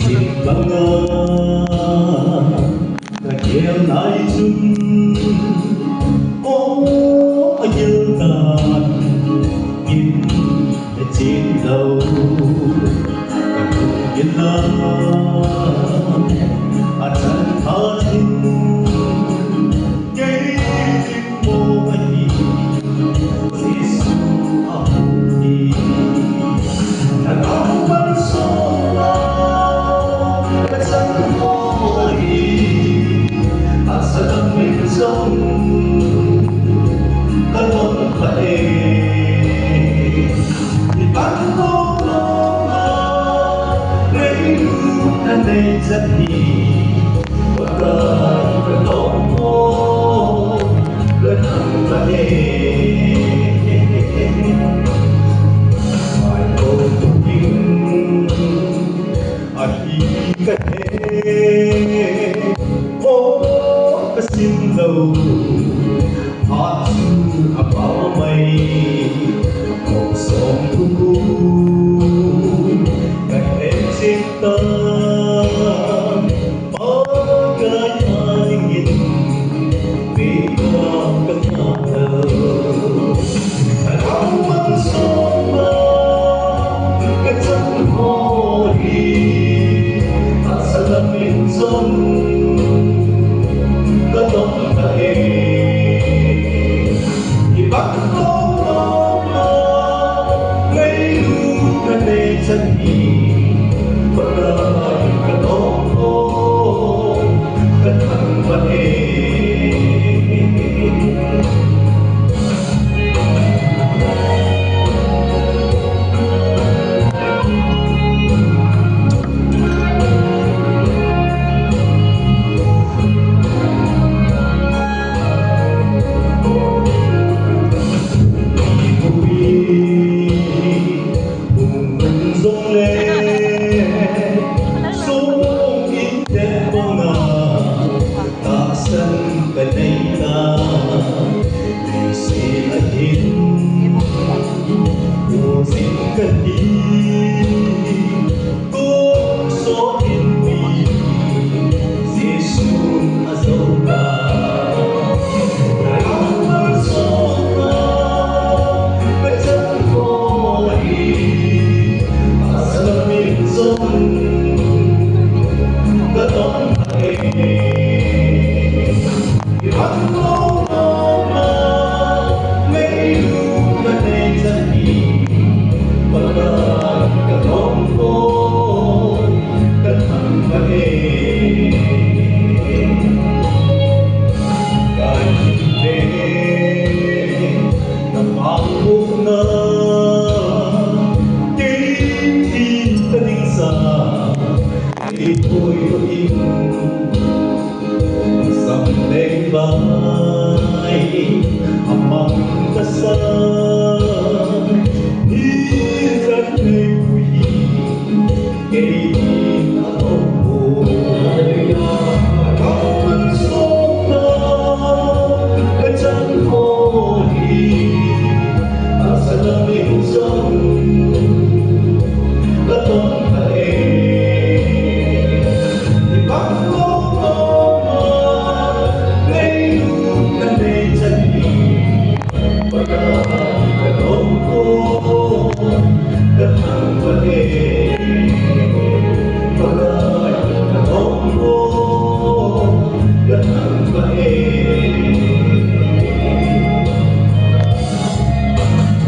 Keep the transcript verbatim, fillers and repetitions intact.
Sin banga ka gel nai chun, oh, a gel tan in a chin lo. Ka tu gel la a chan tha chin. Ahi ka he, oh, ka sim lo, phat chu a pha mai, kong som tu ku, ka he chin ta.